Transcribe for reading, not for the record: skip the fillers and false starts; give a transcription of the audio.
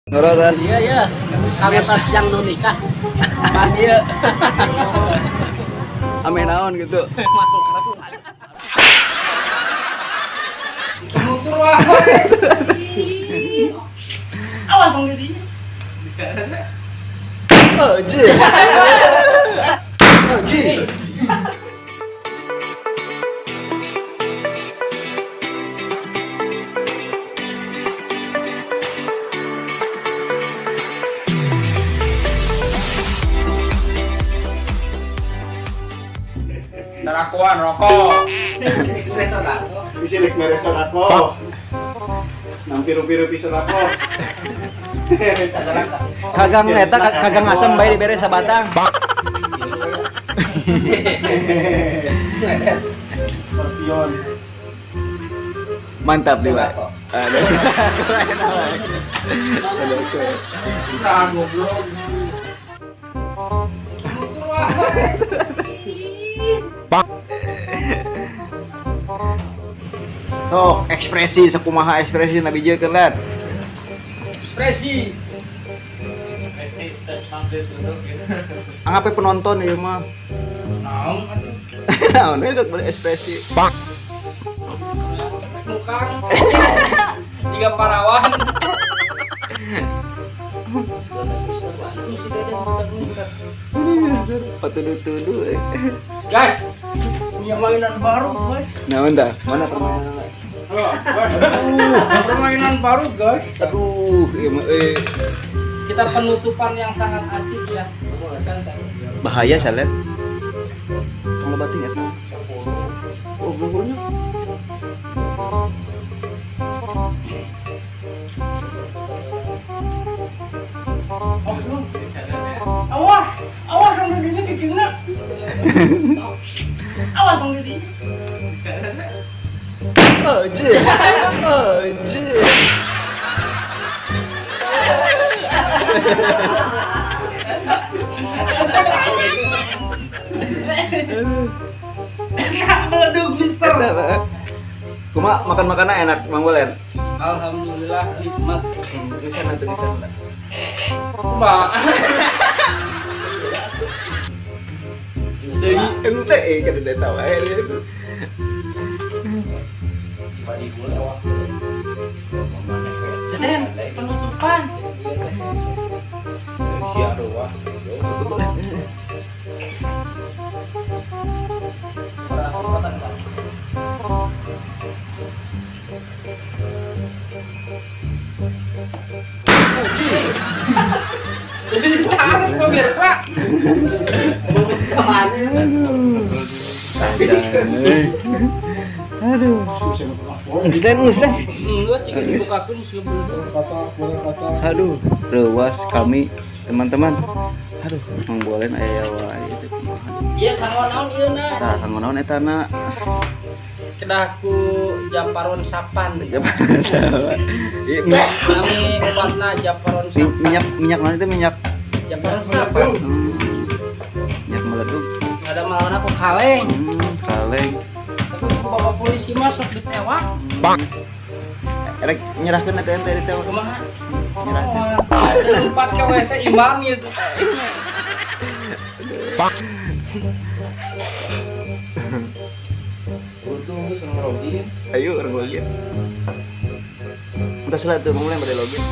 Ngoro kan? Iya ya. Kami tas yang nu nikah. Pan ieu. Ame naon gitu. Masuk kerap. Nutur wae. Awas dong dirinya. Oh, ji. Oh, ji. Narakuan rokok. Isi lek mere sodako. Nang piru-piru pi sodako. Kagang eta kagang asem bae dibere sabatang. Scorpion. Mantap nih, Pak. Ada. Nah, goblok. Nutur wae. Sok ekspresi sakumaha ekspresi nabi jeung lan. Ekspresi. Anggap penonton ieu mah. Naon atuh? Naon we berekspresi. Nukang. Tiga parawan. Patudu-tudu. Guys, punya mainan baru, guys. Naon dah? Mana permainan? Permainan baru, guys. Aduh, ieu mah euy. Kita penutupan yang sangat asik ya. Bahaya salet. Tong lebatin ya. Oh, bungkunya. Awas, awas dong dirinya cicingnya. Awas dong dirinya. Oh, ji. Oh, ji. Beledug, mister. Kuma makan makanan enak, Mang Bolen. Alhamdulillah nikmat. Tulisan nanti tulisan. Mbak. Ente kan udah tahu aja. Deden, penutupan. Sia doa. Tarik pemirsa. Aduh. Geus lah. Enggak sih, dibukakeun geus belum. Kata, boleh kata. Aduh, reuas kami teman-teman. Aduh, Mang Bolen aya wae teh kumaha. Iya, kanggo naon ieu na? Tah, kanggo naon eta na? Kedah ku Japaron Sapan. Japaron Sapan. Ieu minyak Nami obatna Japaron Sapan. minyak minyak naon itu minyak? Japaron Sapan. Minyak meleduk. Ada malawan aku kaleng. Kaleng. Tapi ku bapak polisi masuk ditewak. Bang. Erek nyerahkeun eta ente ditewak. Kumaha? Nyerahkeun. Ada empat ke WC imam gitu. Untung geus ngerogin. Ayo orang login. Udah selesai tuh, mulai pada login.